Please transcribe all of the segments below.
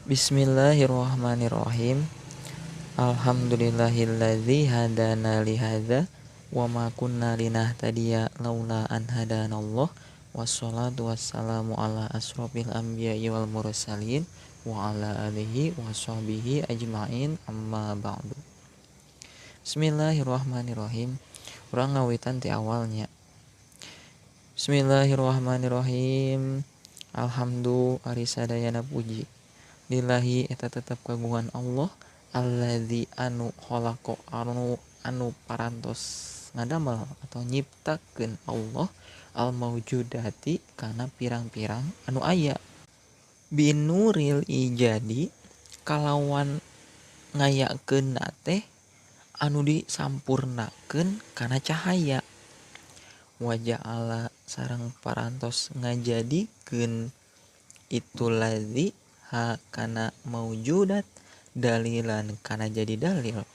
Bismillahirrahmanirrahim. Alhamdulillahilladzi hadana li hadza wa ma kunna linahtadiya laula an hadanallah. Wassalatu wassalamu ala asrofil anbiya'i wal mursalin wa ala alihi wa sahbihi ajmain, amma ba'du. Bismillahirrahmanirrahim. Urang ngawitan ti awalnya. Bismillahirrahmanirrahim. Alhamdulillah ari sadayana puji lillahi eta tetep kagungan Allah alladzi anu khalaqa anu parantos ngadamel atau nyiptakeun Allah al maujudati kana pirang-pirang anu aya binuril ijadi kalawan ngayakeun teh anu disampurnakeun kana cahaya wa ja'ala sareng parantos ngajadikeun itu ladzi ha kana maujudat dalilan kana jadi dalil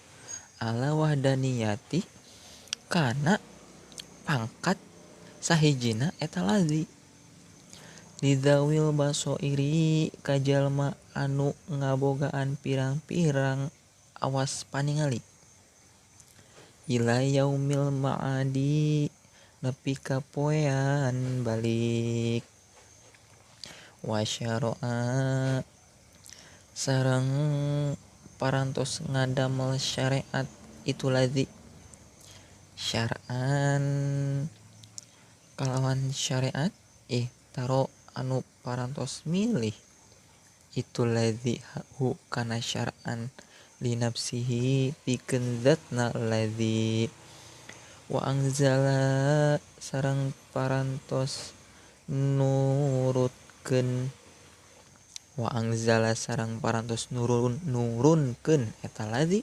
ala wahdaniyati kana pangkat sahijina eta ladzi lidzawil basoiri kajalma anu ngabogaan pirang-pirang awas paningali ila yaumil ma'adi nepi ka poean balik wasyara'a sareng parantos ngadamel syariat itu ladzi syar'an kalawan syariat taro anu parantos milih itu ladzi hu kana syar'an linafsihi pikeun zatna ladzi wa anzala sareng parantos nurutkeun wa anzala sareng parantos nurunkeun eta ladzi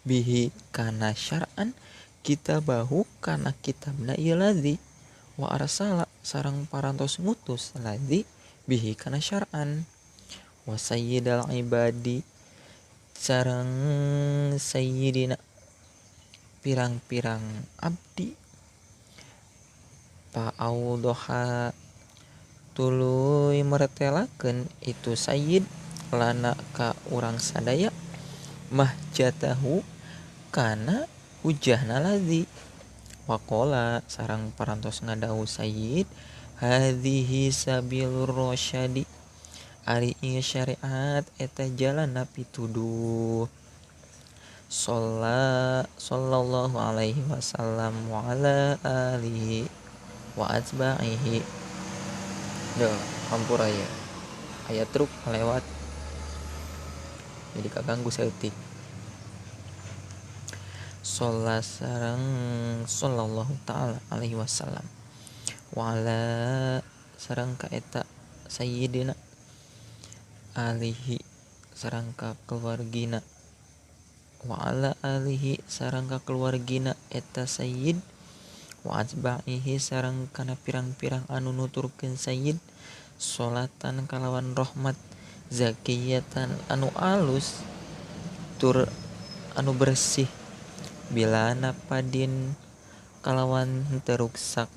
bihi kana syar'an kitabahu kana kitabna ieu ladzi wa arsala sareng parantos ngutus ladzi bihi kana syar'an wa sayyidal ibadi sareng sayyidina pirang-pirang abdi pa'audoha tuluy mertelakeun itu sayyid lana ka urang sadaya mahjatahu kana hujahna ladzi waqala sareng parantos ngadawuh sayyid hadhihi sabilur rasyadi ari ieu syariat eta jalanna pituduh. Sallallahu alaihi wasallam wa ala alihi wa atba'ihi. Duh, hampura ya. Aya truk lewat. Jadi kaganggu saeutik. Sholat sareng sallallahu ta'ala alaihi wasallam wa ala sareng ka eta sayyidina alihi sareng ka keluargina wa ala alihi sareng ka keluargina eta sayyid wa atba'ihi sareng kana pirang-pirang anu nuturkeun sayyid sholatan kalawan rahmat zakiyatan anu alus tur anu bersih bila napadin kalawan teruksak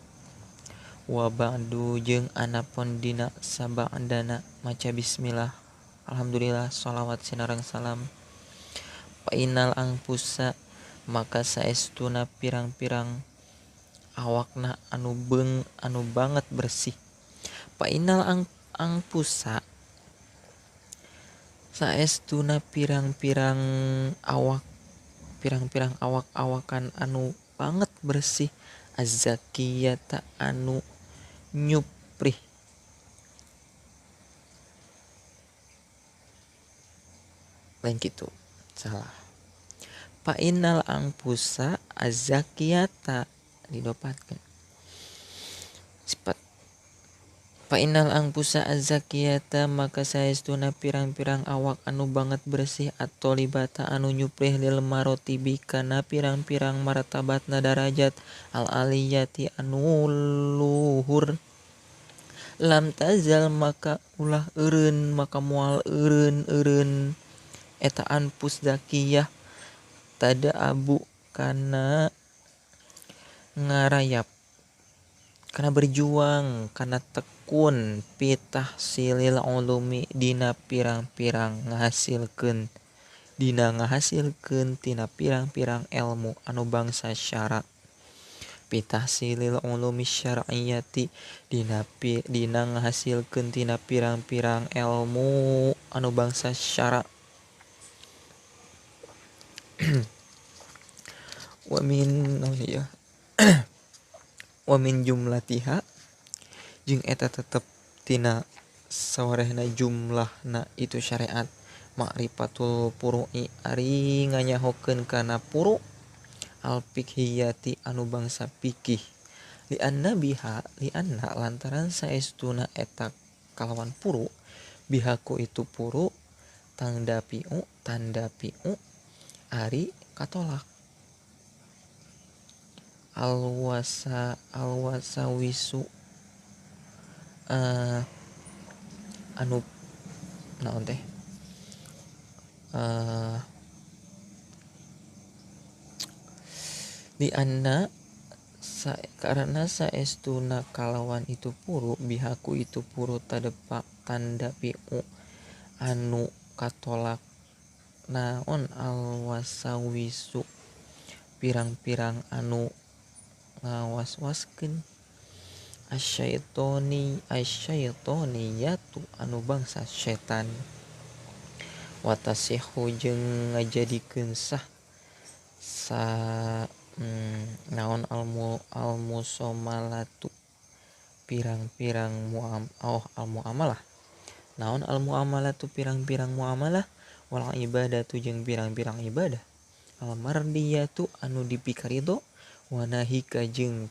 wa ba'du jeung anapun dina saba'dana maca bismillah alhamdulillah sholawat sinareng salam painal angpusa maka saestuna pirang-pirang awakna anu beung anu banget bersih painal angpusa saestuna pirang-pirang awak pirang-pirang awak-awakan anu banget bersih azzakiyata anu nyuprih lain kitu salah painal angpusa azzakiyata didopatkeun sifat painal angpusa azzakiyata maka saestuna pirang-pirang awak anu banget bersih atau libata anu nyuprih lil marotibi kana pirang-pirang martabatna darajat al aliyati anu luhur lam tazal maka ulah eureun maka moal eureun-eureun eta anfus zakiyah tada abu kana ngarayap Kana berjuang kana tekun pitahsilil ulumi dina pirang-pirang ngahasilkeun dina ngahasilkeun tina pirang-pirang ilmu anu bangsa syara. Pitahsilil ulumi syar'iyyati dina ngahasilkeun tina pirang-pirang ilmu anu bangsa syara. Wa min wa min jumlatiha jeung eta tetep tina sawarehna jumlahna itu syariat ma'rifatul furu'i ari nganyahokeun kana furu' al fiqhiyati anu bangsa fikih li'anna biha li'anna lantaran saestuna eta kalawan furu' bihaku itu furu' tangdapiu tandapiu ari katolak alwasa alwasawisu anu naon teh di anna karena saestuna kalawan itu puru bihaku itu puru tadepa tanda piu anu katolak naon alwasawisu pirang-pirang anu ngawas-waskeun asyaitoni asyaitoniyatu anu bangsa setan watasihu jeung ngajadikeun sah sa naon almusomalatu pirang-pirang almuamalah naon almuamalatu pirang-pirang muamalah wal ibadatu jeung pirang-pirang ibadah almardiyatu anu dipikarido wanahika jeung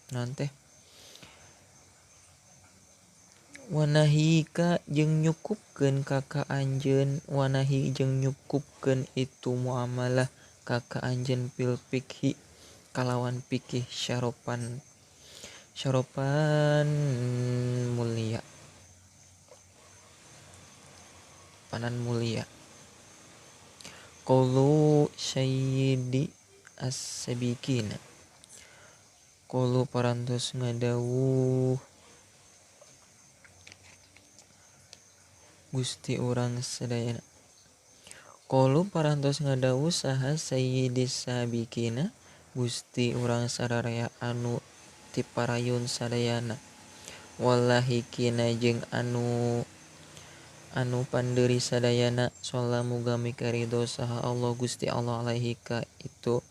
naon teh wanahika jeung nyukupkeun ka ka anjeun wanahi jeung nyukupkeun itu muamalah ka ka anjeun fil fikhi kalawan fikih syaropan syaropan mulia panan mulia qaulu sayyidi as-sabiqina qaulu parantos ngadawuh Gusti urang sadayana qaulu parantos ngadawuh saha sayyidis sabiqina Gusti urang sararea anu tiparayun sadayana wallahi kina jeung anu pandeuri sadayana sholla muga mikaridho saha Allah Gusti Allah alaihi ka itu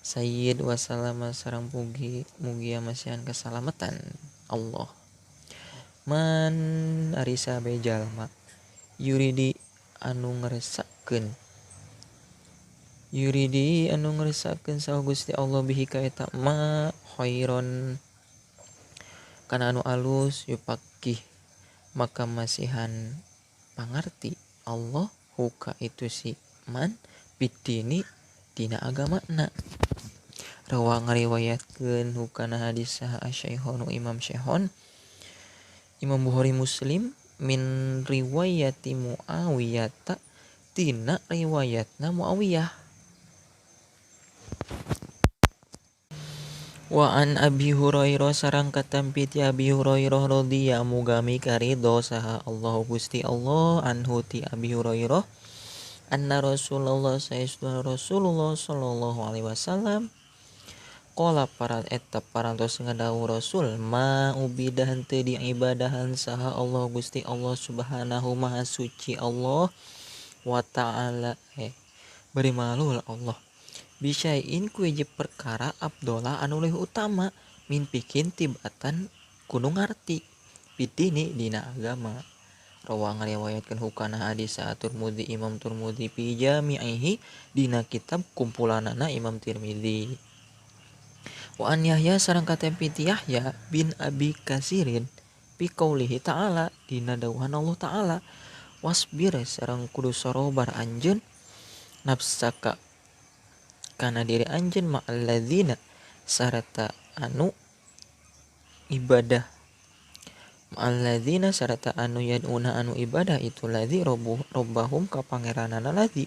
sayyid wasalama sareng pugi mugia masihan keselamatan Allah man ari sabe jalma yuridi anu ngresakeun saha Gusti Allah bihi ka eta ma khairon kana anu alus yupakih maka masihan pangarti Allah huka itu si man bidini dina agamana rawa ngariwayatkeun hukana hadis saha asy-Syaihonu Imam Syaihon Imam Bukhari Muslim min riwayati Muawiyah tina riwayatna Muawiyah wa an Abi Hurairah sareng katampi ti Abi Hurairah radhiyallahu muga mikaridho saha Allah Gusti Allah anhu ti Abi Hurairah anna Rasulullah saestuna Rasulullah sallallahu alaihi wasallam qala para eta parantos ngadawuh Rasul ma ubidah teu diibadahan saha Allah Gusti Allah subhanahu maha suci Allah wa ta'ala bari malu Allah bisyai'in ku hiji perkara abdolah anu leuwih utama min pikin tibatan kudu ngarti pidini dina agama rawa ngariwayatkeun hukana hadis Tirmidzi Imam Tirmidzi fi jami'ihi dina kitab kumpulanana Imam Tirmidzi wa an Yahya sareng katempi ti Yahya bin Abi Kasirin fi qaulihi ta'ala dina dawuhan Allah ta'ala wasbir sareng kudu sarobar anjeun nafsaka kana diri anjeun ma'alladzina sarta anu ibadah ma'alladzina sarta anu yad'una anu ibadah itu ladzi robbahum ka pangeranana ladzi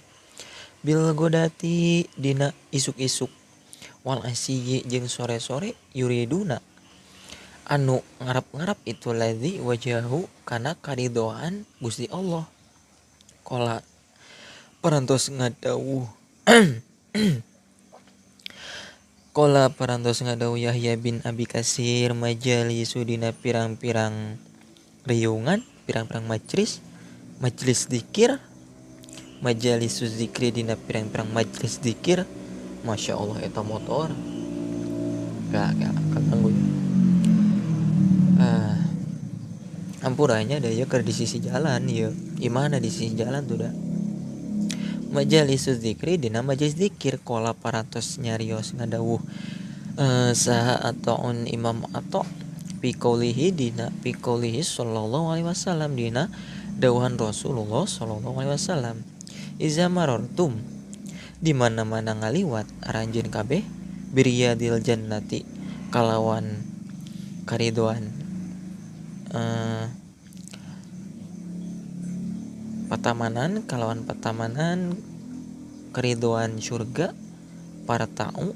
bil godati dina isuk-isuk wal asyi jeung sore-sore yuriduna Anu ngarap-ngarap itu ladzi wajahu kana karidoan Gusti Allah. Qala parantos ngadawuh Qala parantos ngadawuh Yahya bin Abi Kasir majalisu dina pirang-pirang riungan, pirang-pirang majlis, majlis zikir, majalisu zikri dina pirang-pirang majlis zikir. Masya Allah eta motor. Gak kaganggu ya. Ampuranya da ieu keur di sisi jalan ieu. Gimana di sisi jalan tuh da? Majalisu zikri dina majelis zikir qala parantos nyarios ngadawuh saha ataun imam atau piqaulihi dina piqaulihi sallallahu alaihi wasallam dina dawuhan Rasulullah sallallahu alaihi wasallam iza marartum di mana-mana ngaliwat aranjeun kabeh biriyadil jannati kalawan karidoan patamanan kalawan patamanan keridoan surga para ta'u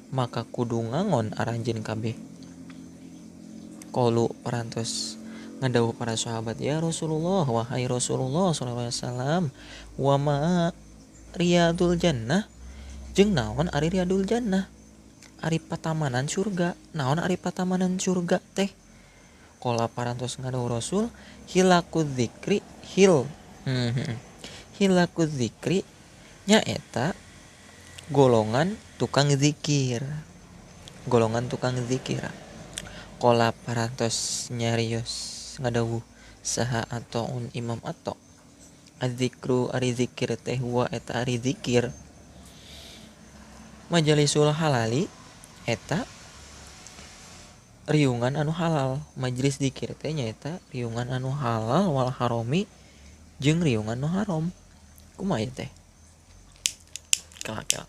maka kudu ngangon aranjeun kabeh. Qalu parantos ngadawuh para sahabat ya Rasulullah wahai Rasulullah sallallahu alaihi wasallam wa ma riyadul jannah jeung naon ari riyadul jannah ari patamanan surga naon ari patamanan surga teh. Qala parantos ngadawuh Rasul hilaku dzikri hilaku dzikri nyaeta golongan tukang zikir, golongan tukang zikir. Qala parantos nyarios ngadawuh saha ataun imam atau adzikru ari zikir teh wa eta ari zikir majalisul halali eta riungan anu halal. Majelis zikir teh nyaeta riungan anu halal wal harami jeung riungan nu haram. Kumaha ieu teh? Kala-kala.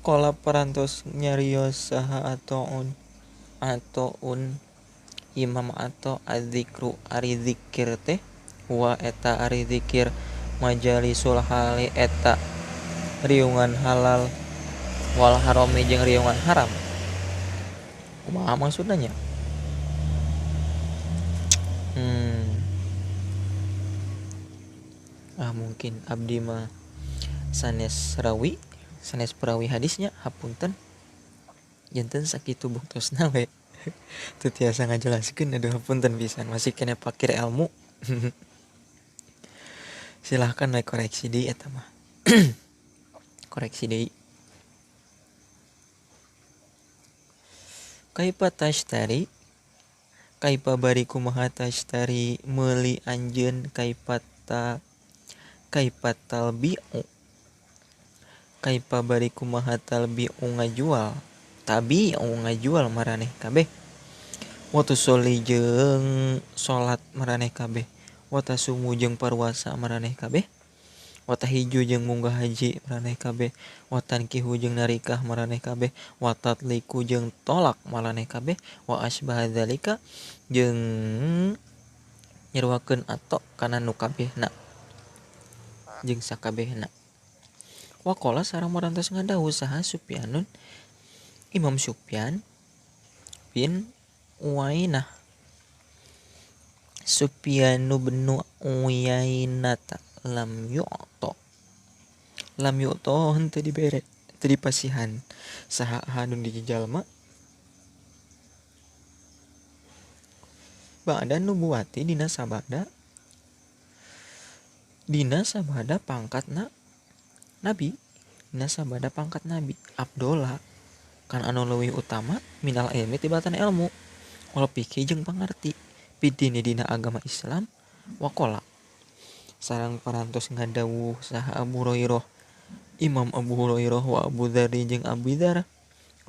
Qala parantos nyarios saha ataun ataun imam atau adzikru ari zikir teh wa eta ari zikir majalisul hali eta riungan halal wal harami jeung riungan haram. Kumaha maksudna nya? Mungkin abdi mah sanes rawi, sanes perawi hadisnya, hapunten. Janten sakitu buktosna we. Teu tiasa ngajelaskeun, aduh hapunten pisan, masih kena pakir ilmu. Silahkan we koreksi deui eta mah. Koreksi deui. Kaifa tashtari kaifa bari kumaha tashtari meuli anjeun kaifa ta kaifa talbi'u kaifa bari kumaha talbi'u ngajual tabi'u ngajual maraneh kabeh wa tusolli jeung salat maraneh kabeh wa tasumu jeung paruasa maraneh kabeh wa tahiju jeung munggah haji maraneh kabeh wa tankihu jeung narikah maraneh kabeh wa tatliku jeung tolak maraneh kabeh wa asbaha dzalika jeung nyeruakeun ato kana nu kabehna jeung sakabehna. Wa qala sareng marantos ngadawuh saha Sufyanun Imam Sufyan bin Uyainah Sufyan bin Uyainah lam yu'ta henteu dibere teu dipasihan saha anu di jalma ba'da nubuwati dina sabada pangkatna nabi dina sabada pangkat nabi Abdullah kan anu leuwih utama minal ilmi tibatan ilmu wal fikih jeung pangarti pidini dina agama Islam waqala sareng parantos ngadawuh saha Abu Hurairah Imam Abu Hurairah wa Abu Dzar jeung Abu Dzar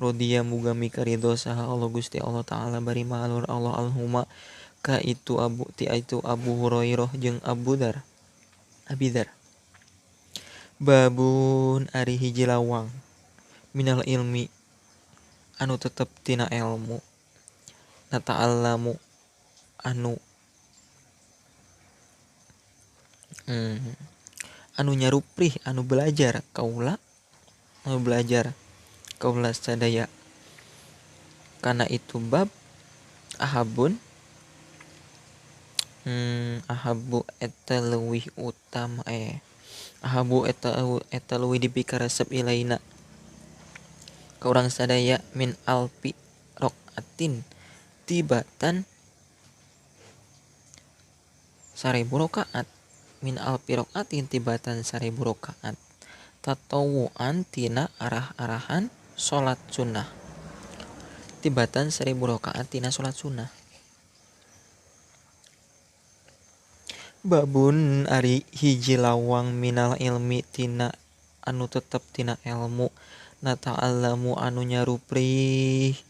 radhiya muga mikaridho saha Allah Gusti Allah taala bari mahalur Allah alhuma ka itu Abu ti itu Abu Hurairah jeung Abu Dzar Abi Dzar. Babun ari hiji lawang minal ilmi anu tetep tina ilmu nata'allamu anu anu nyaruprih anu belajar kaula anu belajar kaula sadaya kana itu bab ahabun ahabu eta leuwih utama ahabu eta leuwih dipikaresep ilaina ka urang sadaya min alfi rokaatin tibatan 1000 rakaat min alfi rokaatin tibatan 1000 rakaat tatawuan tina arah-arahan salat sunnah tibatan 1000 rakaat tina salat sunnah. Babun ari hiji lawang minal ilmi tina anu tetep tina ilmu nata'allamu anu nyaruprih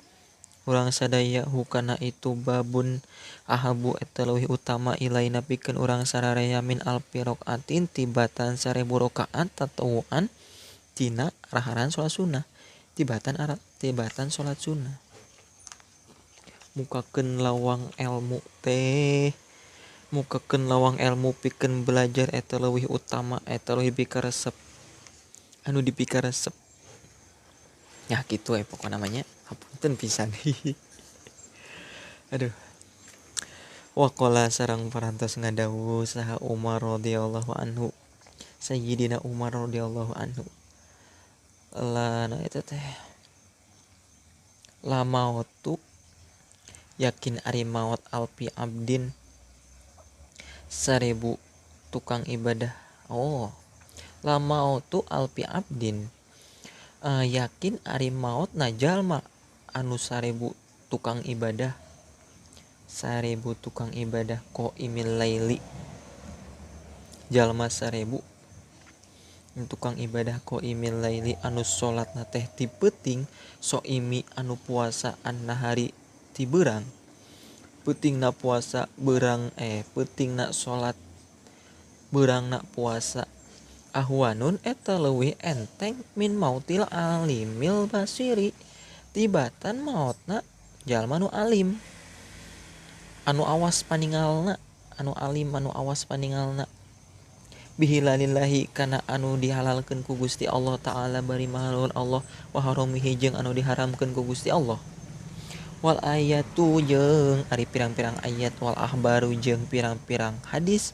urang sadaya hukana itu babun ahabu eta leuwih utama ilaina pikeun urang sararea min alfi rokaatin tibatan 1000 rakaat tatawuan tina arahan salat sunnah tibatan salat sunnah. Mukakeun lawang ilmu teh mukakeun lawang ilmu pikeun belajar eta leuwih utama eta leuwih pikaresep anu dipikaresep ya kitu pokokna namanya hapunten pisan. Aduh. Waqala sareng parantos ngadawuh saha Umar radhiyallahu anhu Sayyidina Umar radhiyallahu anhu la na eta teh la mautu yakin ari maut alpi abdin 1000 tukang ibadah. Oh, la mautu alpi abdin yakin ari maut na jalma anu 1000 tukang ibadah 1000 tukang ibadah qaimil laili jalma 1000 tukang ibadah qaimil laili anu salatna teh ti peuting soimi anu puasa annahari ti beurang peutingna puasa beurang peutingna salat beurangna puasa ahwanun eta leuwih enteng min mautil alimil basiri tibatan maotna jalma nu alim anu awas paningalna anu alim anu awas paningalna bihilalillahi kana anu dihalalkeun ku Gusti Allah Ta'ala bari maha luhur Allah wa haramihi jeung anu diharamkeun ku Gusti Allah wal ayatu jeung ari pirang-pirang ayat wal ahbaru jeung pirang-pirang hadis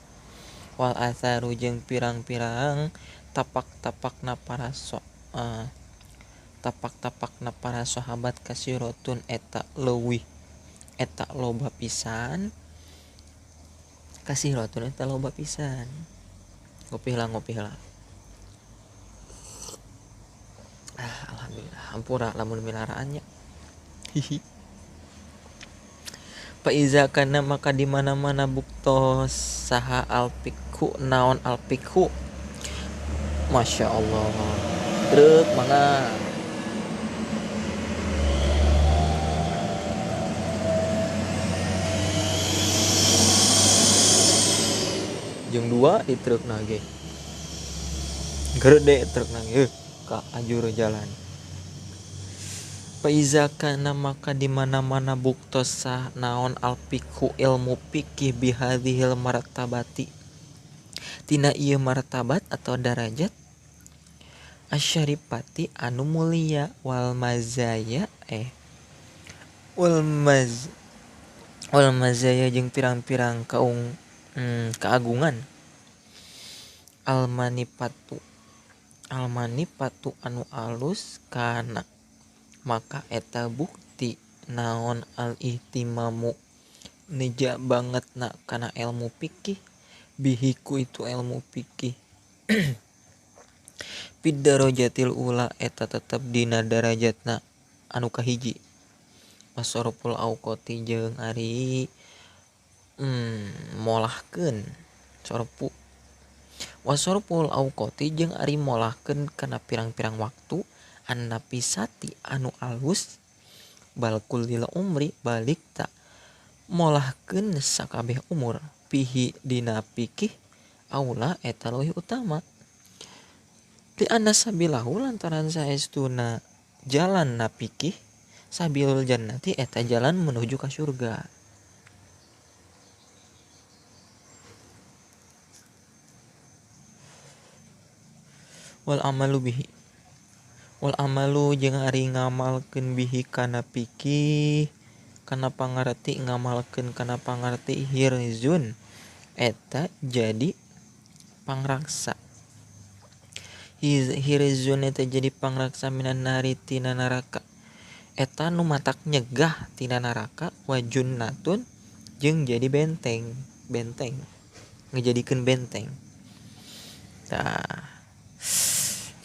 wal atharu jeung pirang-pirang tapak-tapakna para tapak-tapakna para sahabat kasiratun eta leuwih eta loba pisan kasiratun eta loba pisan. Ngopi lah. Alhamdulillah hampura lamun milaraannya. Hihi. Fa iza kana maka di mana-mana buktos saha alfikhu naon alfikhu. Masya Allah. Truk mangga. Jeung 2 di truk nage. Gede truk nage ka ajur jalan. Fa iza kana maka di mana-mana buktos sah naon alfikhu ilmu fikih bihadzihil martabati tina ieu martabat atau darajat asyarifati anu mulia wal mazaya wal mazaya jeung pirang-pirang keagungan almanipatu anu alus kana maka eta bukti naon al ihtimamu neja banget na kana ilmu fikih bihiku itu ilmu fikih fid darajatil ula eta tetep dina darajatna anu kahiji wasarful auqati jeung ari molahkeun sorpu wasarful auqati jeung ari molahkeun kana pirang-pirang waktu annapisati anu alus balkul lil umri balik tak molahkeun sakabeh umur pihi dina pikih aula eta leuwih utama li anna sabilahu lantaran saestuna jalan na pikih sabilul jannati eta jalan menuju ka surga. Wal amalu bihi, wal amalu jeung ari ngamalkeun bihi kana fikih kana pangarti, ngamalkeun kana pangarti hirzun eta jadi pangraksa. Hirzun eta jadi pangraksa minan nari tina neraka, eta nu matak nyegah tina neraka. Wajunnatun jeung jadi benteng, benteng ngejadikeun benteng. Tah,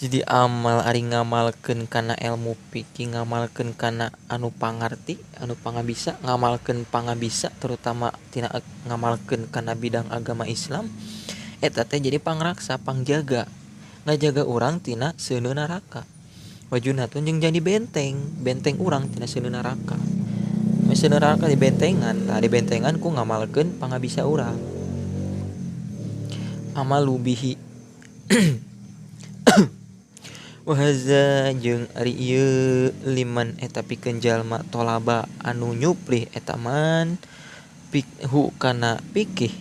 jadi amal ari ngamalkeun kana ilmu fikih, ngamalkeun kana anu pangarti, anu pangabisa, ngamalkeun pangabisa terutama tina ngamalkeun kana bidang agama Islam, eta teh jadi pangraksa, pangjaga, ngajaga urang tina seuneu neraka. Wajunatun jeung jadi benteng, benteng urang tina seuneu neraka. Seuneu neraka di bentengan, tah di bentengan ku ngamalkeun pangabisa urang. Amalu bihi wahaza jeung ari ieu liman eta pikeun jalma tolaba anu nyuplih eta man pikhu kana fikih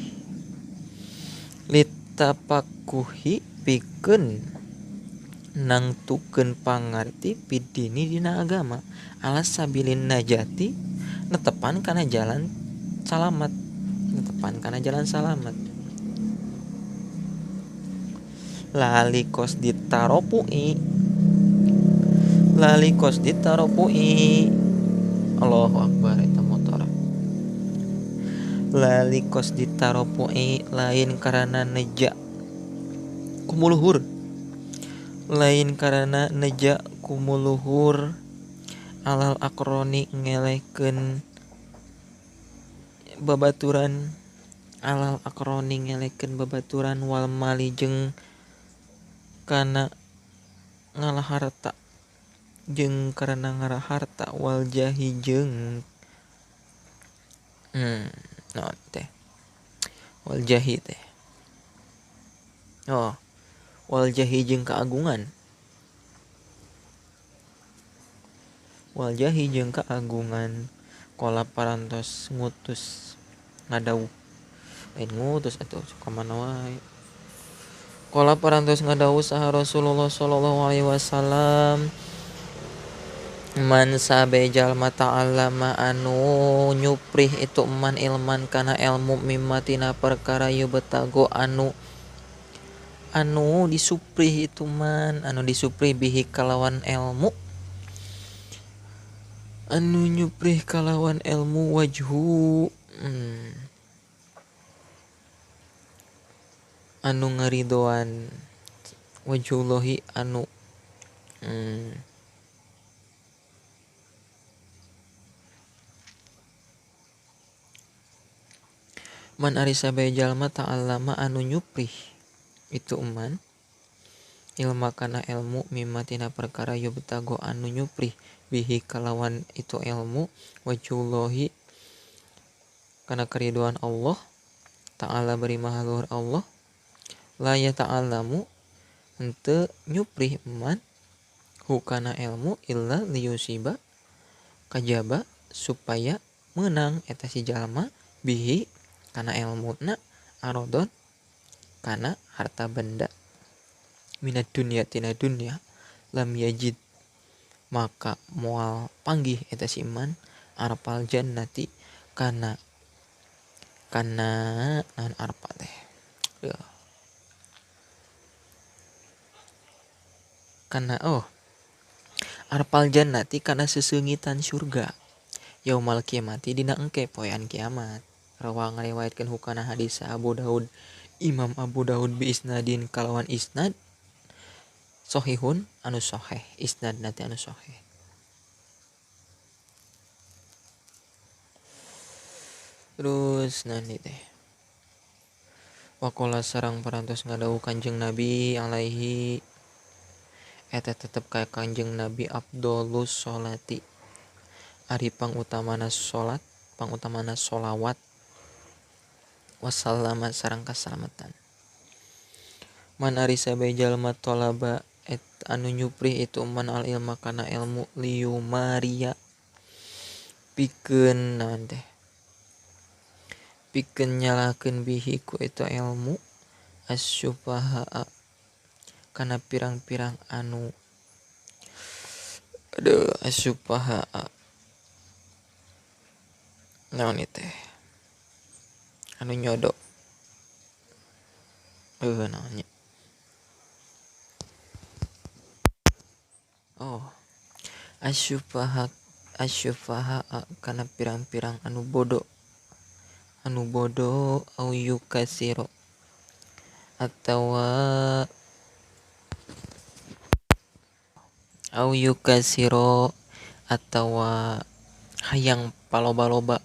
litapakuhi pikeun nangtukeun pangarti pidini dina agama ala sabilin najati netepan kana jalan salamat, netepan kana jalan salamat. Lali kos ditaropui, lali kos ditaropui, Allahu akbar eta motor. Lali kos ditaropui lain karena neja kumuluhur, lain karena neja kumuluhur alal akroni ngelehkeun babaturan, alal akroni ngelehkeun babaturan wal mali jeung kana ngalah harta, jeung karena ngalah harta wal jahi jeung naon teh wal jahi teh, oh wal jahi jeung keagungan, wal jahi jeung keagungan. Kola parantos ngutus ngadawuh, lain ngutus atuh ka mana wae. Kola parantos ngadawuh saha Rasulullah sallallahu alaihi wasallam, man sabe jalma ta'allama anu nyuprih itu man ilman kana ilmu mimma tina perkara yubtago anu anu disuprih itu man anu disuprih bihi kalawan ilmu, anu nyuprih kalawan ilmu wajhu anu ngaridoan wajhullahi anu man ari sabe jalma ta'allama anu nyuprih itu man ilma kana ilmu mimma tina perkara yubtago anu nyuprih bihi kalawan itu ilmu wajhullahi kana keriduan Allah ta'ala beri maha luhur Allah la ya ta'alamu henteu nyuprih man hukana ilmu illa liyusiba kajaba supaya menang eta si jalma bihi kana ilmuna arodon kana harta benda minad dunya tina dunya lam yajid maka moal panggih eta si iman arpal jannati kana kana naon arpa teh ya kana oh arpal jannati kana seseungitan surga yaumal kiamati dina engke poean kiamat. Rawa ngariwayatkeun hukana hadis Abu Daud Imam Abu Daud bi isnadin kalawan isnad sohihun anu soheh, isnad nanti anu soheh. Terus nanti teh wakola sarang parantos ngadawuh Kanjeng Nabi alaihi eta tetep ka Kanjeng Nabi afdolus sholati ari pangutamana salat, pangutamana sholawat wasallama sareng kasalamatan. Man ari sabe jalma tolaba et anu nyuprih itu man al ilma kana ilmu liyumaria pikeun naon teh pikeun nyalahkeun bihi ku eta ilmu asyufaha kana pirang-pirang anu aduh asupaha naon ieu teh anu nyodo naon nya oh asyufaha kana pirang-pirang anu bodoh au yukasiro atawa au yukasiro atawa hayang paloba-loba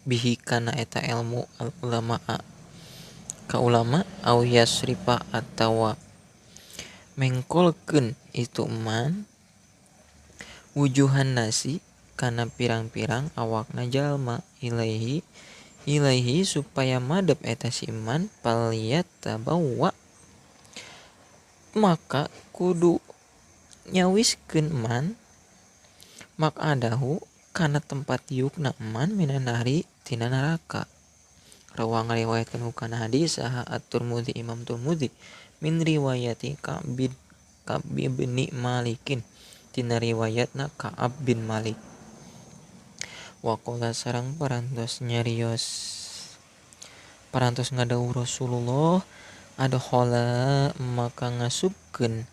bihi kana eta ilmu al ulama ka ulama au yasrifa atawa mengkolkeun itu man wujuhan nasi kana pirang-pirang awakna jalma ilaihi supaya madep eta si iman paliyatabawa maka kudu nyawiskeun man makadahu kana tempat diukna man minan nari tina neraka. Rawa ngariwayatkeun kana hadis saha At-Tirmidzi Imam Tirmidzi min riwayati Ka'b bin Malikin tina riwayatna Ka'ab bin Malik. Waqala sareng parantos nyarios parantos ngadawuh Rasulullah adkhala maka ngasupkeun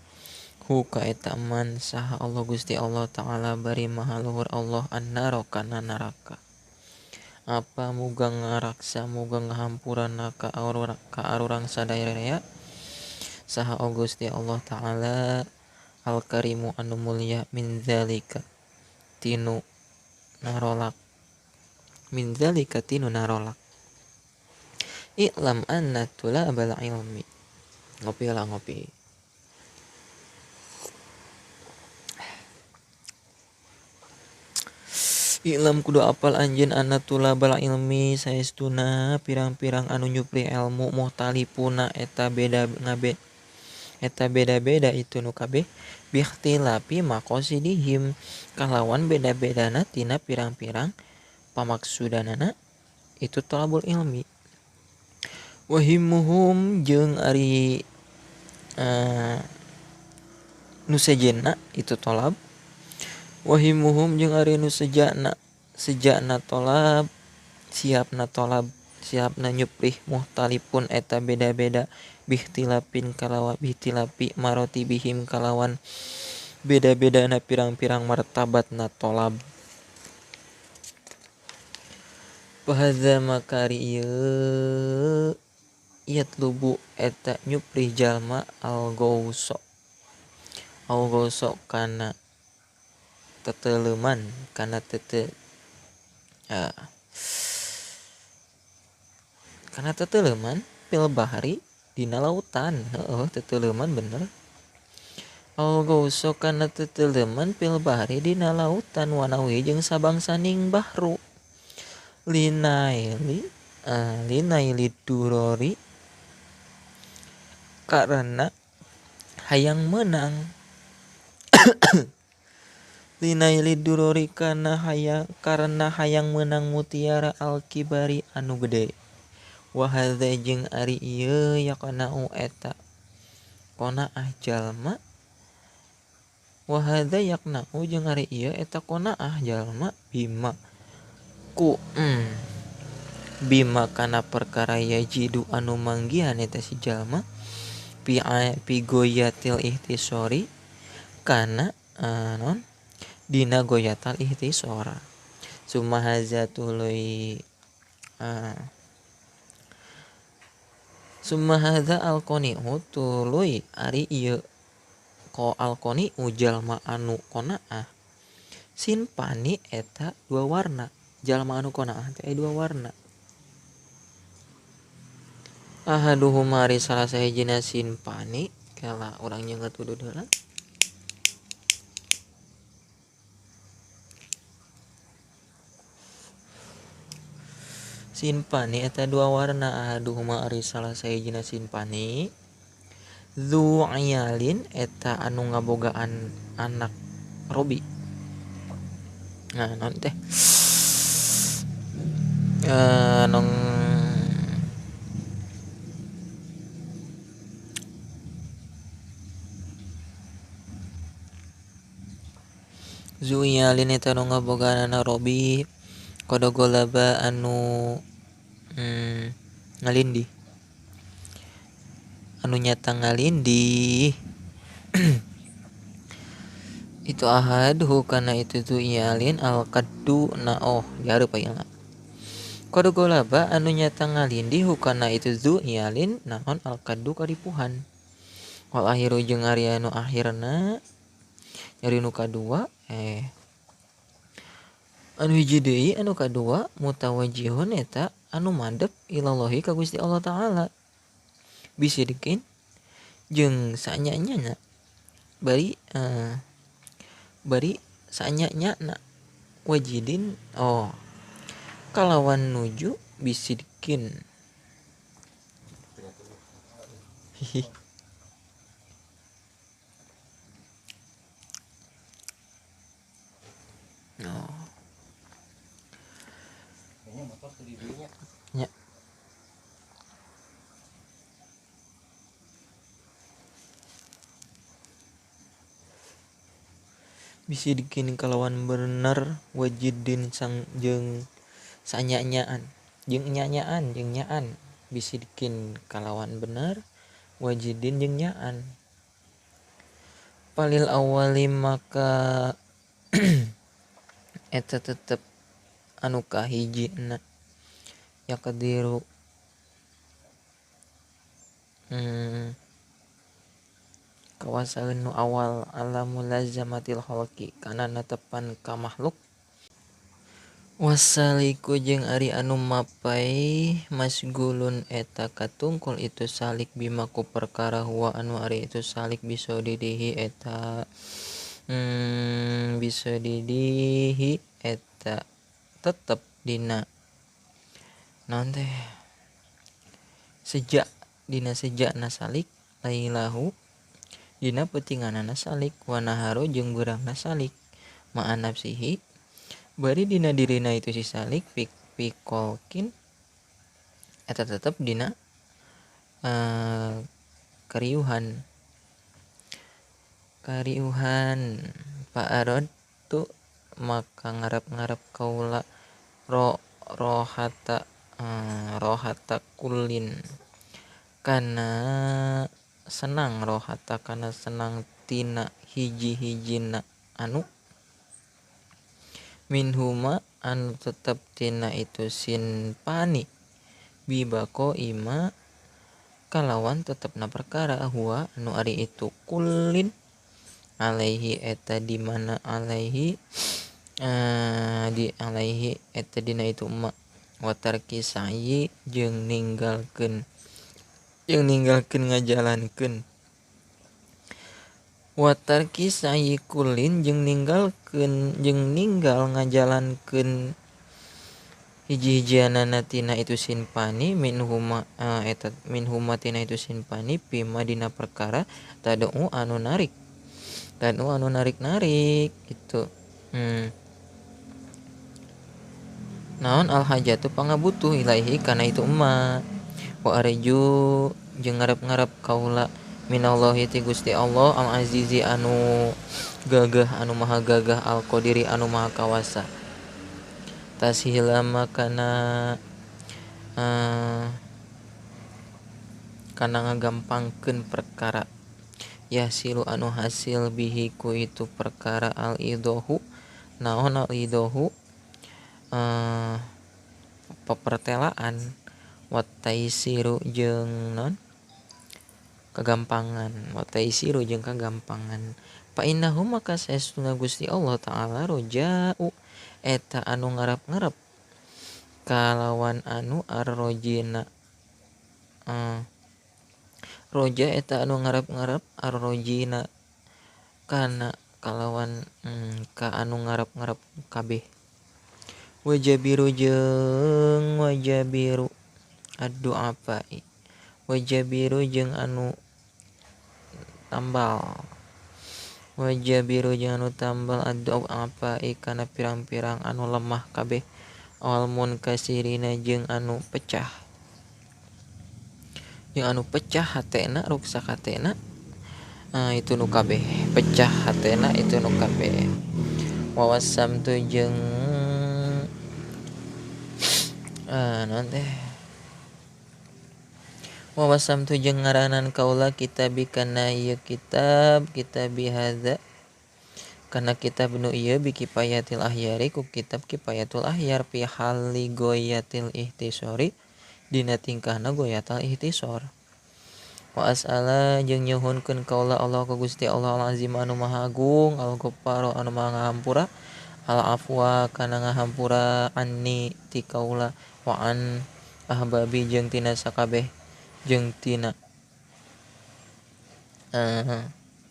hu ka eta man saha Allah Gusti Allah Ta'ala bari maha luhur Allah annaro kana neraka. Apa muga ngaraksa muga ngahampurana ka arurang sadaya saha Gusti Allah Ta'ala al-karimu anu mulia min zalika tinu narolak min zalika tinu narolak. I'lam anna tulabal ilmi. Ngopi lah ngopi. I'lam kudu apal anjeun anna tulabal ilmi saestuna pirang-pirang anu nyupri ilmu muhtalifuna eta beda ngabe eta beda-beda itu nu kabeh bihtilafi maqasidihim kalawan beda-bedana tina pirang-pirang pamaksudanana itu tolabul ilmi. Wahimmuhum jeung ari nu sejenna itu tolab. Wahimmuhum jeung ari nu sejana tolab siapna tolab siapna nyuprih muhtalifun eta beda-beda bihtilapin kalawan bihtilapi marotibihim kalawan beda-bedana pirang-pirang martabatna tolab. Fahadza makari ieu yatlubu eta nyuprih jalma al-gauso kana teteleman kana tete kana teteleman fil bahri dina lautan. Heeh, teteleman bener. Al-gauso kana teteleman fil bahri dina lautan wanawi jeung sabangsaning bahru linaili durori karena hayang menang. Linaili durori karena hayang menang mutiara al-kibari anu gede. Wa hadza jeung ari ieu yaqna'u eta qanaah jalma. Wa hadza yaqna'u jeung ari ieu eta qanaah jalma bima ku bima kana perkara yajidu anu manggihan eta si jalma pi goyatil ihtisori kana non dina goyatal ihtisora. Summa hadza tuluy summa hadza alqoni'u tuluy ari ieu ko alqoni'u jalma anu qanaah sinpani eta dua warna. Jalma anu qanaah teh dua warna. Ahaduhuma ari salah sahijina sinpani kala urang nyeungeut udud heula. Sinpani eta dua warna. Ahaduhuma ari salah sahijina sinpani dzu ayalin eta anu ngabogaan anak robi. Nah naon teh nong Zuyalin eta nu ngabogaanana Robi qad ghalaba anu ngalindih anu nyata ngalindih itu ahadhu kana itu zuyalin al qaddu na oh dihareup ayeuna qad ghalaba anu nyata ngalindih kana itu zuyalin naon al qaddu kadipuhan wal akhiru jeung ari anu akhirna nyari nu kadua anu hiji deui anu kadua mutawajjihun eta anu madep ilallahi ka Gusti Allah Taala bisidikin jeung sanya-nyana bari bari sanya-nyana wajidin oh kalawan nuju bisidikin hihi. Oh. Ya. Bisidikin kalawan bener wajidin sang jeung sanya-nyaan jeung nyanyaan jeung nyaan bisidikin kalawan bener wajidin jeung nyaan palil awali maka eta tetep anu kahijina yaqdiru kawasaeun nu awal ala mulazamatil khalqi kana netepan ka makhluk wasaliku jeung ari anu mapai masgulun eta katungkul itu salik bima ku perkara huwa anu ari itu salik bisa didihi eta bisa didihi eta tetep dina naon teh sejak dina sejak nasalik lailahu dina peutinganana salik wa naharu jeung beurangna salik ma'an nafsihi bari dina dirina itu si salik pikolkin eta tetep dina kariuhan kariuhan pa'arad tu maka ngarep-ngarep kaula rohata rohata kulin kana senang rohata kana senang tina hiji-hijina anu minhuma anu tetep tina itu sinpani bibako ima kalawan tetepna perkara huwa anu ari itu kulin alaihi eta di mana alaihi di alaihi eta dina itu ma watarki sa'i jeung ninggalkeun ngajalankeun watarki sa'i kulin jeung ninggalkeun jeung ninggal ngajalankeun hiji-hijianana tina itu sinpani minhuma eta minhuma tina itu sinpani pima dina perkara tad'u anu narik narik-narik gitu. Naon al hajatu pangabutuh ilaihi kana itu emma wa arju jeung ngarep-ngarep kaula minallahi ti Gusti Allah al azizi anu gagah anu maha gagah al qadiri anu maha kawasa tashila makana kana ngagampangkeun perkara yahsilu anu hasil bihi ku itu perkara al idohu naon al idohu pepertelaan wataisiru jeung non kagampangan wataisiru jeung kagampangan fa innahu maka saestuna Gusti Allah Taala roja'u eta anu ngarep-ngarep kalawan anu arrojina roja eta anu ngarep-ngarep arrojina kana kalawan ka anu ngarep-ngarep kabeh wajabiru jeung wajabiru addu'afai wajabiru jeung anu tambal wajabiru jeung anu tambal addu'afai kana pirang-pirang anu lemah kabeh awal munkasirina jeung anu pecah hatena ruksak hatena itu nu kabeh pecah hatena itu nu kabeh Wa wasamtu jeung naon teh wa wasamtu jeung ngaranan kaula kitabi kana ieu kitab kitabi hadza kana kitab nu ieu bi kifayatil ahyari ku kitab kifayatul ahyar fi hali goyatil ihtisori dina tingkahna goyatal ihtisor. Wa as'ala jeung nyuhunkeun kaula Allah ka Gusti Allah al-azim anu maha agung al-ghaffar anu maha ngahampura al-afwa kana ngahampura anni ti kaula wa an ahbabi jeung tina sakabeh jeung tina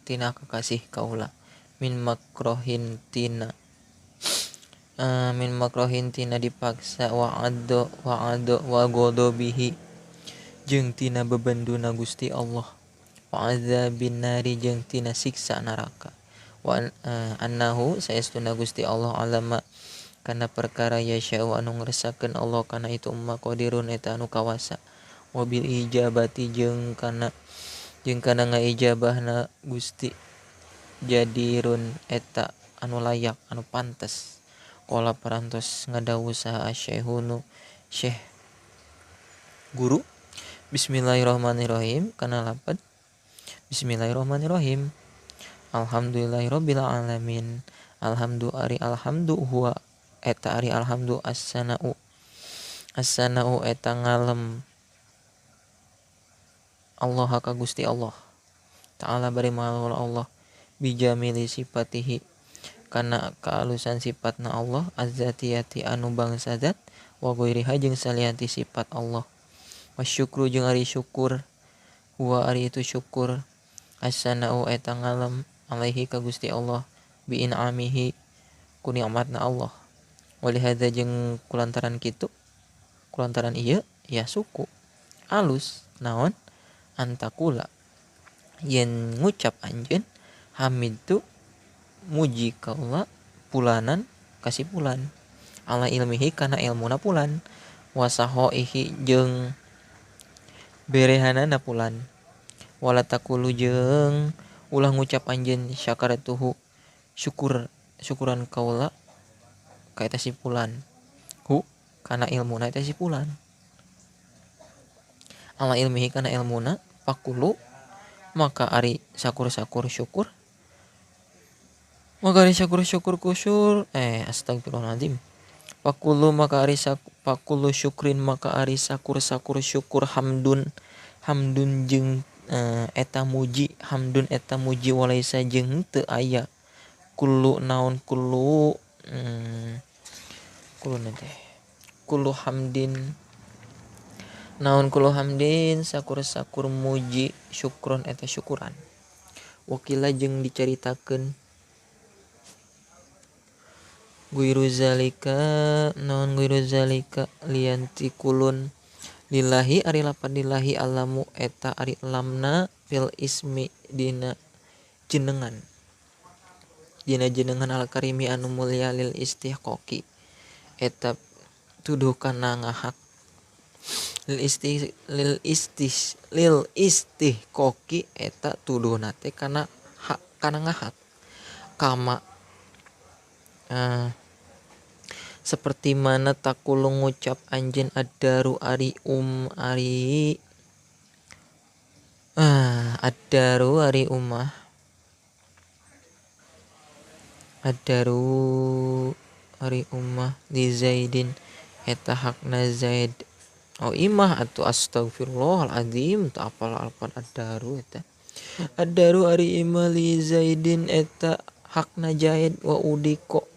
tina kakasih kaula min makrohin tina dipaksa wa ado wa godobihi jeung tina bebenduna Gusti Allah wa azabin nari jeung tina siksa neraka wa annahu saestuna Gusti Allah alama kana perkara yasya'u anu ngersakeun Allah kana itu umma qadirun eta anu kawasa wa bil ijabati jeung kana ngaijabahna Gusti jadirun eta anu layak anu pantes. Qala parantos ngadawuh saha syekhunu syekh guru. Bismillahirrahmanirrahim kana lapad Bismillahirrahmanirrahim. Alhamdulillahirabbil alamin. Alhamdu ari alhamdu huwa eta ari alhamdu as-sana'u as-sana'u eta ngalem Allah ka Gusti Allah Ta'ala bari maha Allah bijamili sifatihi kana kaalusan sifatna Allah azzatiyati anu bangsa zat wa ghairiha jeung salianti sifat Allah. Wasyukru jeung ari syukur huwa ari itu syukur as-sana'u eta ngalem alaihi ka Gusti Allah bi in'amihi ku nikmatna Allah. Walihadza jeung kulantaran kitu kulantaran ieu ya suku alus naon antakula yen ngucap anjeun hamid tu muji kaula pulanan kasih pulan ala ilmihi kana ilmuna pulan wasahoihi jeung berehanana pulan wala takulu jeung ulah ngucap anjeun syakaratuhu syukur syukuran kaula ka eta si pulan hu kana ilmuna eta si pulan ala ilmihi kana ilmuna pakulu maka ari sakur-sakur syukur maka ari syukur-syukur kusur astagfirullahaladzim pakulu maka ari pakulu syukrin maka ari sakur-sakur syukur hamdun hamdun jeung eta muji hamdun eta muji walaisa jeung teu aya kullu naon kullu kullu teh kullu hamdin naon kullu hamdin sakur-sakur muji syukron eta syukuran. Wakila jeung dicaritakeun guiru zalika naon guiru zalika lianti kulun lillahi ari lapan lillahi alamu eta ari lamna fil ismi dina jenengan dina jenengan al karimi anu mulia lil istihqaqi eta tuduh kana ngahak lil istihqaqi eta tuduhna teh kana hak kana ngahak kama seperti mana takulu ngucap anjeun addaru ari ari addaru ari umah addaru ari umah li Zaidin eta hakna Zaid. Oh imah atuh astagfirullahaladzim teu apal alpan addaru eta addaru ari imah li Zaidin eta hakna Zaid wa udiko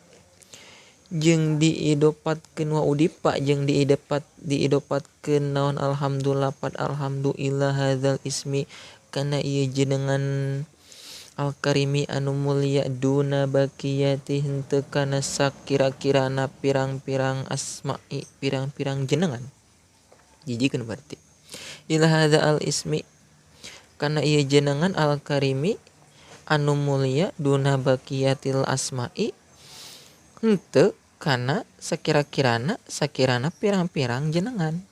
jeung diidopatkeun wa udipa jeung diidopatkeun naon alhamdulillah pad alhamdulillah hadzal ismi kana ieu jenengan al-karimi anu mulia duna baqiyati henteu kana sakira-kirana pirang-pirang asma'i pirang-pirang jenengan jijikeun berarti ila hadza al ismi kana ieu jenengan al-karimi anu mulia duna baqiyatil asma'i henteu kana sakira-kirana sakirana pirang-pirang jenengan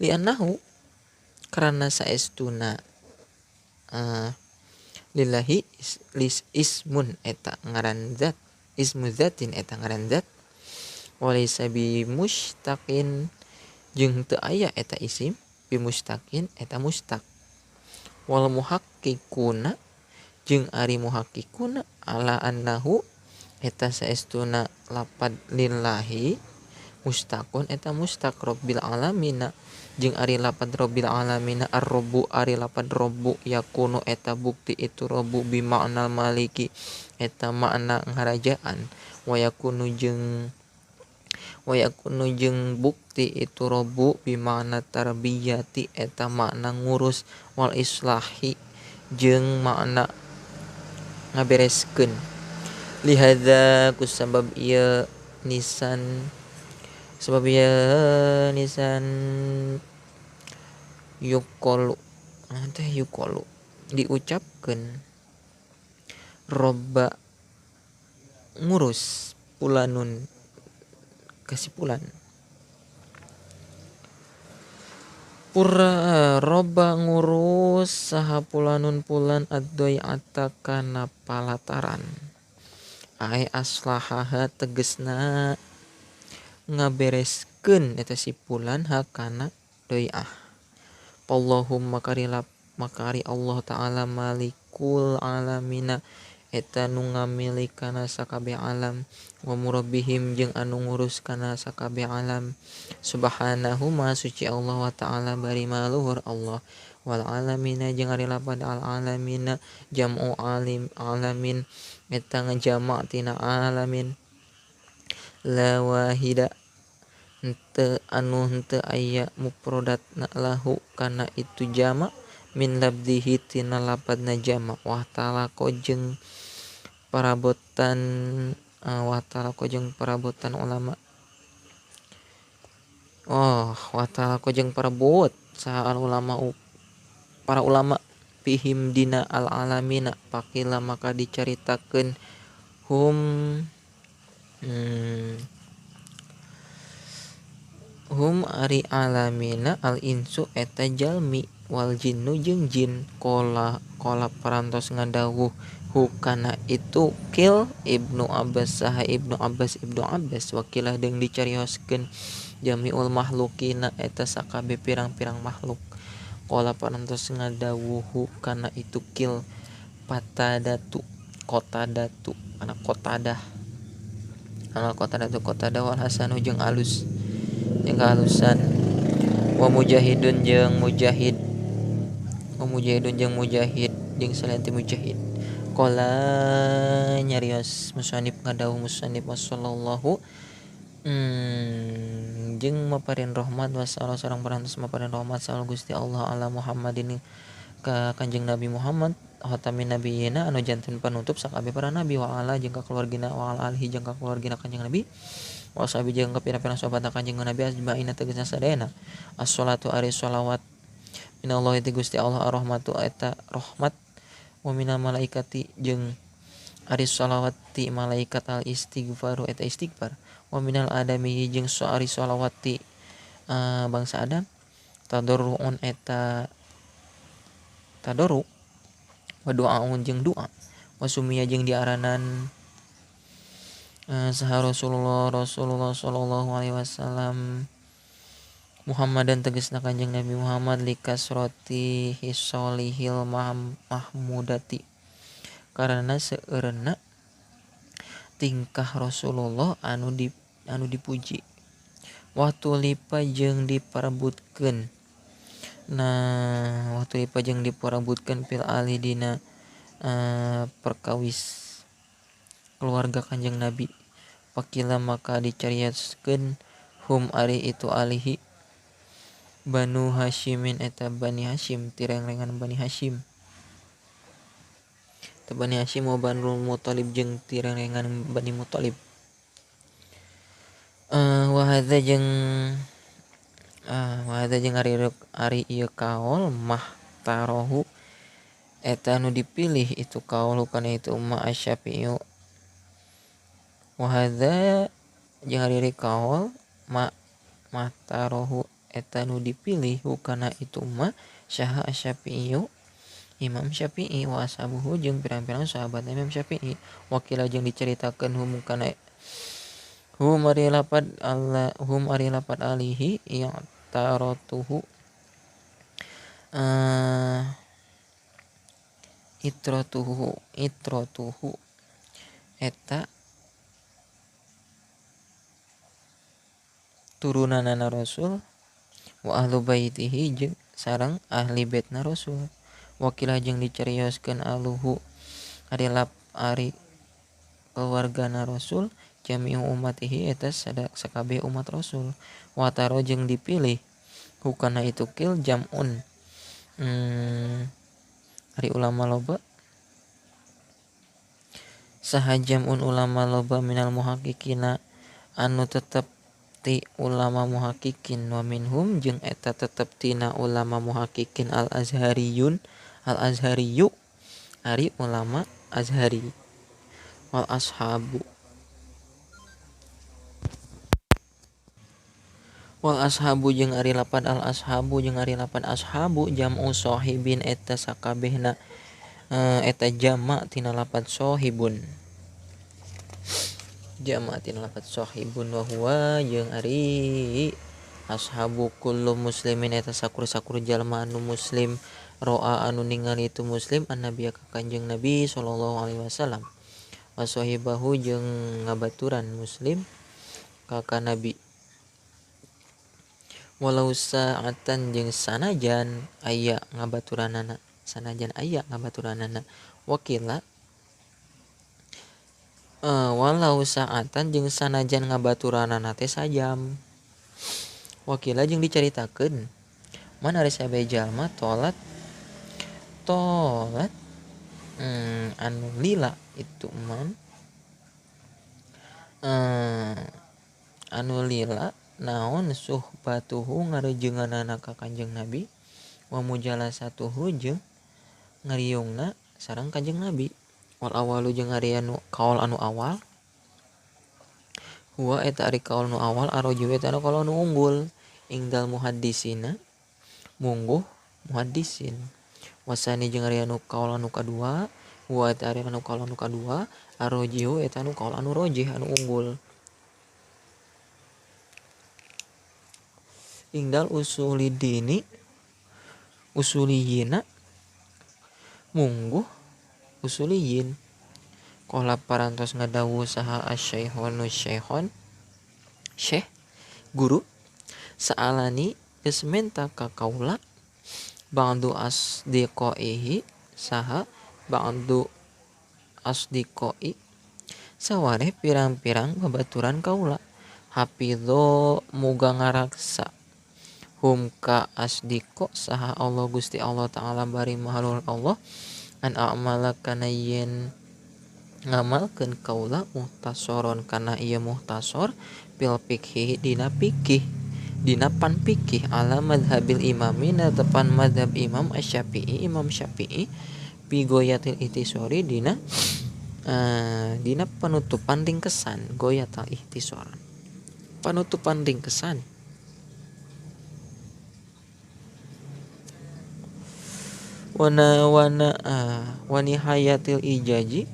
li'annahu karena saestuna lillahi lis ismun eta ngaran zat Ismu dzatin eta ngaran zat walaysa bi mustaqin jeung teu aya eta isim bi mustaqin eta mustaq wal muhaqqiquna jeung ari muhaqqiquna ala annahu eta saestuna lapad lillahi mustaqun eta mustaq rabbil alamina jeung ari lapad rabbil alamina ar-rabbu ari lapad rabbu yakunu eta bukti itu rabbu bi ma'nal maliki eta makna ngarajaan wa yakunu jeung bukti itu rabbu bi ma'na tarbiyati eta makna ngurus wal islahi jeung makna ngabereskeun lihadza kusabab ieu nisan sebab ieu nisan yuqalu teh yuqalu diucapkeun robba ngurus pulanun kasipulan pura roba ngurus saha pulanun pulan ad-dai'ata kana palataran ae aslahaha tegesna ngabereskeun eta si pulan hakana dai'ah. Allahumma karilap makari Allah ta'ala malikul alamina eta nu ngamilik kana sakabeh alam wa murabbihim jeung anu ngurus kana sakabeh alam. Subhanahu ma suci Allah wa ta'ala bari maluhur Allah wal alamina jeung ari lapad al alamina jam'u alim alamin eta ngajama tina alamin la wahida henteu anu henteu aya mufradatna lahu kana itu jama min labdihi tina lapadna jama wa talaqo jeung parabotan wa talaqo jeung parabotan ulama oh wa talaqo jeung parabot saha al ulama para ulama fihim dina al alamina pakila maka dicaritakeun hum hum ari alamina al insu eta jalmi wal jinnu jeung jin kola kola parantos ngadawuh hukana itu kil Ibnu Abbas saha Ibnu Abbas wakilah jeung dicarioskeun jamiul makhlukina eta sakabeh pirang-pirang makhluk kola parantos ngadawuh hukana itu kil patadatu kotadatu kana kotadah kana kotadatu kotadah wal hasanu jeung alus jeung kehalusan wa mujahidun jeung mujahid wa mujahidun jeung mujahid jeung salian ti mujahid qala nyarios musannif ngadawuh musannif sallallahu jeung maparin rahmat wasallallahu sareng parantos maparin rahmat sal Gusti Allah ala Muhammadin ka Kanjeng Nabi Muhammad khatamin nabiyina anu janten panutup sakabeh para nabi wa ala jeung ka keluargina wa ala alihi jeung ka keluargina Kanjeng Nabi wa sahabi jeung ka pirang-pirang sahabat Kanjeng Nabi ajmaina tegasna sadayana. As-shalatu ari shalawat minallahi ti Gusti Allah ar-rahmatu eta rahmat wa minal malaikati jeung ari shalawat ti malaikat al istighfaru eta istighfar wa minal adami jeung ari shalawat ti bangsa Adam tadarruun eta tadarru wa du'aun jeung doa wa sumiya jeung diaranan saha Rasulullah sallallahu alaihi wasallam Muhammadan tegasna Kanjeng Nabi Muhammad likasrati hisolihil mahmudati karena seueurna tingkah Rasulullah anu dipuji waktu lipa jeung diparebutkeun nah waktu lipa jeung diparebutkeun fil ali dina perkawis keluarga Kanjeng Nabi pakila maka dicarioskeun hum ari itu alihi Banu Hasyimin eta Bani Hasyim tirengrengan Bani Hasyim eta Bani Hasyim wa Banu Muthalib jeung tirengrengan Bani Muthalib wa hadza jeung ari ieu kaol mah tarohu eta nu dipilih itu kaol kana itu ma Asy-Syafi'i wa hadza jeung ari kaol ma mahtarohu eta nu dipilih hukana itu ma syaha Asy-Syafi'i Imam Syafi'i wa ashabuhu jeung pirang-pirang sahabatna Imam Syafi'i. Wakila jeung dicaritakeun hum kana hum ari lapad alla hum ari lapad alihi i'taratuhu itratuhu itratuhu eta turunanana Rasul wa ahlu baitihi jeung sareng ahli baitna Rasul. Wakilah jeung dicarioskeun aluhu ari lap ari keluargana Rasul jami'u ummatihi eta sakabeh umat Rasul. Wataro jeung dipilih hukana itu kil jam'un ari ulama loba saha jam'un ulama loba minal muhaqqiqina anu tetep ti ulama muhaqqiqin wa minhum jeung eta tetep tina ulama muhaqqiqin al azhariyun al azhariyu ari ulama azhari wal ashabu wal ashabu jeung ari lapan al ashabu jeung ari lapan ashabu jam'u sahibin eta sakabehna eta jama tina lapan sahibun jama tina lapan sahibun wa huwa jeung ari ashabu kullu muslimin eta sakur-sakur jalma anu muslim roa anu ningali itu muslim annabiya ka Kanjeng Nabi sallallahu alaihi wasallam wa sahibahu jeung ngabaturan muslim ka Nabi walau sa'atan jeung sanajan aya ngabaturanana sanajan aya ngabaturanana wakila walau sa'atan jeung sanajan ngabaturanana teh sajam wakila jeung dicaritakeun man ari sabe jalma tolat tolat anu lila itu man anu lila naon suhbatuhu ngarejenganana ka Kanjeng Nabi wa mujalasatuhu jeung ngariungna sareng Kanjeng Nabi wal awalu jeung ari anu kaol anu awal huwa eta ari kaol nu awal arroju eta anu kaol anu unggul ingdal muhaddisina mungguh muhaddisin wasani jeung ari anu kaol anu kadua huwa eta ari anu kaol anu kadua arrojihu eta anu kaol anu rojih anu unggul ingdal usulidini usuliyina mungguh usuliyin qala parantos ngadawu saha asy-syaikhonu syaikhon syekh guru sa'alani geus menta ka kaula ba'du asdiqaihi saha ba'du asdiqai sawareh pirang-pirang babaturan kaula hafidho muga ngaraksa hum ka asdiqo saha Allah Gusti Allah Ta'ala bari mahalul Allah an a'mala kana yen ngamalkeun kaula muhtasoron kana ieu muhtasor fil fikhi dina fikih dina pan fikih ala madhabil imami na tepan madhab Imam Asy-Syafi'i Imam Syafi'i bi goyatil ihtisori dina dina penutupan ringkesan goyatal ihtisor penutupan ringkesan wana wana wani hayatil ijaji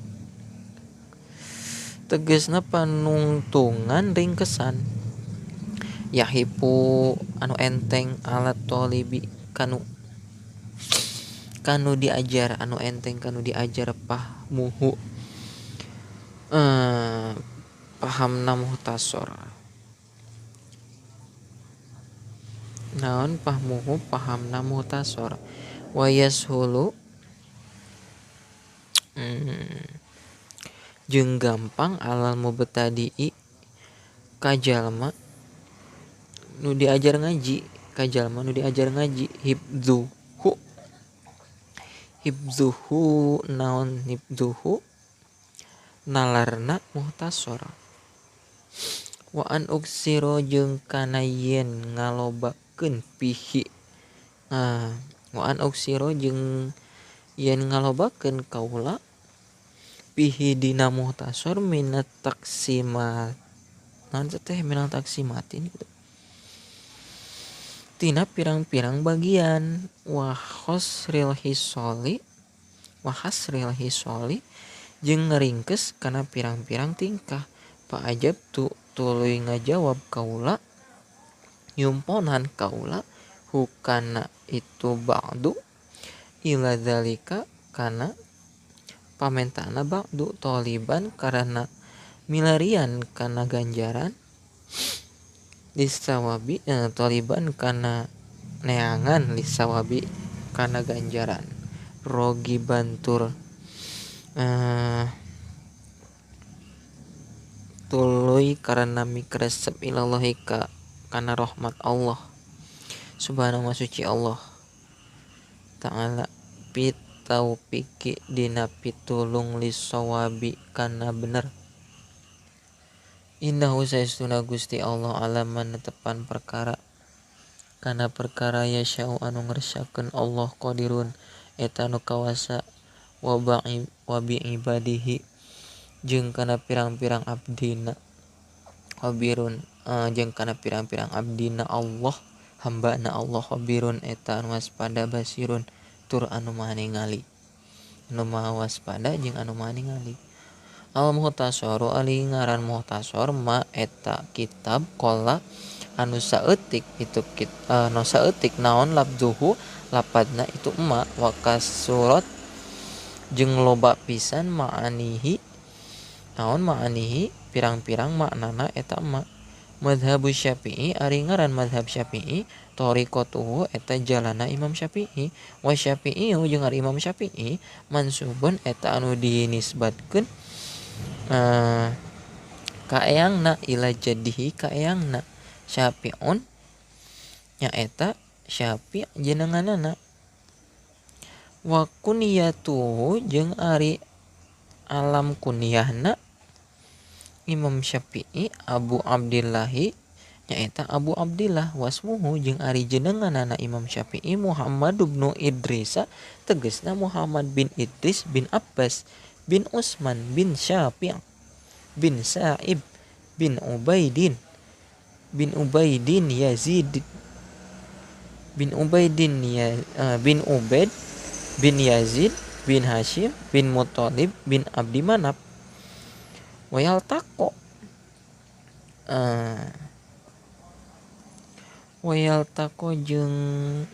tegesna panungtungan ringkesan yahipu anu enteng alat tolibi kanu kanu diajar anu enteng kanu diajar pahmuhu pahamna muhtasor naon pahmuhu pahamna muhtasor wayashulu jeung gampang alal mubtadi'i ka jalma nu diajar ngaji ka jalma nu diajar ngaji hibdzuhu hibdzuhu naon hibdzuhu nalarna muhtasor wa an uksiro jeung kana yen ngalobakeun pihi wa an uksiro jeung yen ngalobakeun kaula pihi dina muhtasor minat taksimat naon teh minal taksimatin gitu tina pirang-pirang bagian wa khosril hisoli Wa hasril hisoli jeung ngaringkes kana pirang-pirang tingkah. Fa ajabtu tuluy ngajawab kaula nyumponan kaula hukana itu ba'du ila zalika kana pamentana ba'du toliban karena milarian kana ganjaran lisawabi toliban kana neangan lisawabi kana ganjaran rogi bantur tuluy karena mikresep ilallahi ka kana rahmat Allah subhanahu wa suci Allah ta'ala pitaupiki dina pitulung lisawabi kana bener. Innahu saestuna Gusti Allah alaman netepan perkara kana perkara yasya'u anu ngersakeun Allah qadirun eta nu kawasa wa bi ibadihi jeung kana pirang-pirang abdina khabirun jeung kana pirang-pirang abdina Allah hambana Allah khabirun eta anu waspada basirun tur anu maha ningali anu maha waspada jeung anu maha ningali. Al muhtasaru ali ngaran muhtasar ma eta kitab qala anu saeutik itu anu saeutik naon labduhu lapadna itu ma wa kasurat jeung loba pisan ma'anihi naon ma'anihi pirang-pirang maknana eta ma. Mazhabu Syafi'i ari ngaran mazhab Syafi'i thariqatuhu eta jalana Imam Syafi'i wa Syafi'i jeung ari Imam Syafi'i mansubun eta anu dinisbatkeun kaeyangna ila jadihi kaeyangna Syafi'un nyaeta Syafi' jenenganana wa kunyatuhu jeung ari alam kunyahna Imam Syafi'i Abu Abdillahi nyaeta Abu Abdillah wasmuhu jeung ari jenenganana Imam Syafi'i Muhammad bin Idrisa tegasna Muhammad bin Idris bin Abbas bin Utsman bin Syafi' bin Sa'ib bin Ubaidin Yazid bin Ubaidin ya, bin Ubaid bin Yazid bin Hashim bin Muttalib bin Abdi Manaf. Wayal tako wayal tako jeung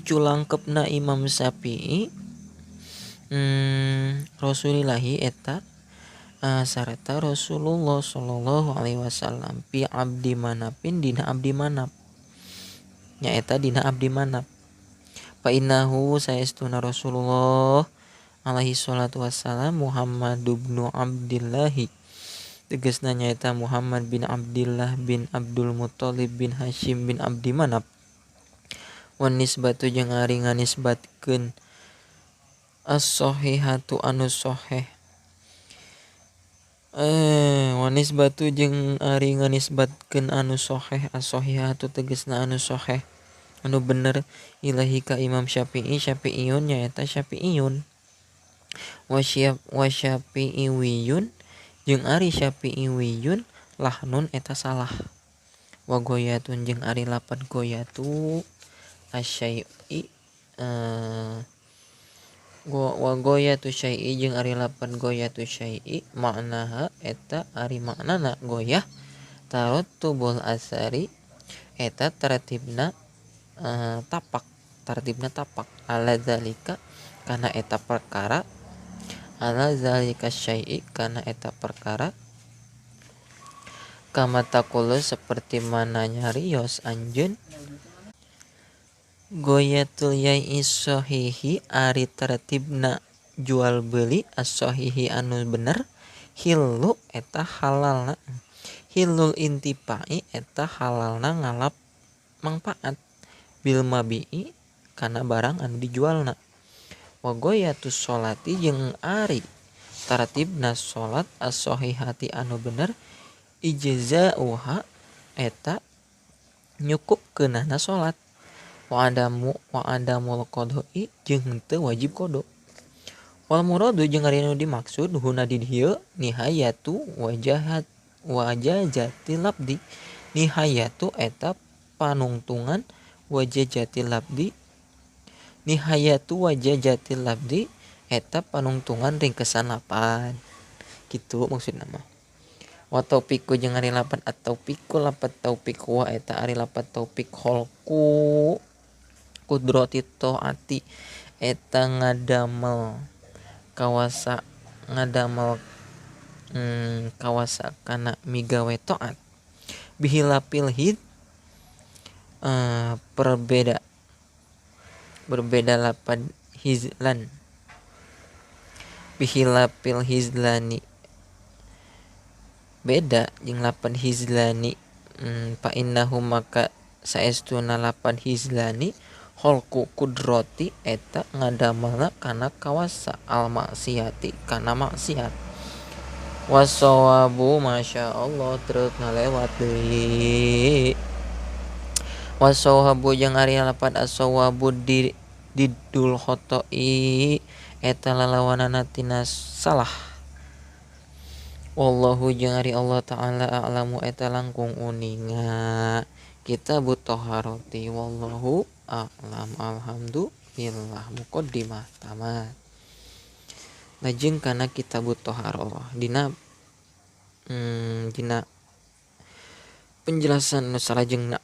culangkepna Imam Syafi'i Rasulillahi eta sarta Rasulullah sallallahu alaihi wasallam pi abdi manapin dina abdi manap nyaeta dina abdi manap. Fa innahu saestuna Rasulullah alaihi salatu wassalam Muhammad bin Abdillahi tegasna nyaeta Muhammad bin Abdillah bin Abdul Muttalib bin Hashim bin Abdi Manap. Wan nisbatu jeung ari nganisbatkeun as-sahihatu anu sahih wan nisbatu jeung ari nganisbatkeun anu sahih as-sahihatu tegasna anu sahih anu bener ilahi ka Imam Syafi'i Syafi'iyun nyaeta Syafi'iyun wa syafi'iwiyun jeung ari syafi'iwiyun lahnun eta salah wa goyatun jeung ari lapan goyatu asyai'i wa goyatu syai'i jeung ari lapan goyatu syai'i maknaha eta ari maknana goyah tarattubul asari eta tertibna tapak tartibna tapak ala zalika kana eta perkara ala zalika syai'i kana eta perkara kama taqulu seperti mana nyarios anjeun goyatul yai'i sahihi ari tertibna jual beli as-sahihi anu bener hilu eta halalna hilul intipai eta halalna ngalap mangpaat bil mabi'i kana barang anu dijualna. Wa goyatus sholati jeung ari tartibna salat as-sahihati anu bener ijza'uha eta nyukupkeunana salat wa adamul qadha'i jeung teu wajib qada. Wal muradu jeung ari nu dimaksud huna di dieu nihayatu wajahat wajajati labdi nihayatu eta panungtungan wajajati labdi Nihayatu wajajatil labdi eta panungtungan ringkesan lapan. Kitu maksudna mah. Wa taufiqu jeung ari lapan at-taufiqu lapat taufik wa eta ari lapat taufik kholqu kudrati taati eta ngadamel kawasa ngadamel kawasa kana migawe taat bihilapil hid berbeda lapan hizlan bihilapil hizlani beda jeung lapan hizlani fa innahu maka saestuna lapan hizlani kholqu kudrati eta ngadamelna kana kawasa al maksiati kana maksiat wasawabu masyaallah truk ngalewat deui wasawabu jeung ari lapan asawabu didul khotoi eta lalawanana tina salah. Wallahu jeung ari Allah ta'ala a'lamu eta langkung uninga kitabut toharoti wallahu a'lam. Alhamdulillah muqaddimah tamat. Lajeng kana kitabut toharoh dina dina penjelasan nu salajengna.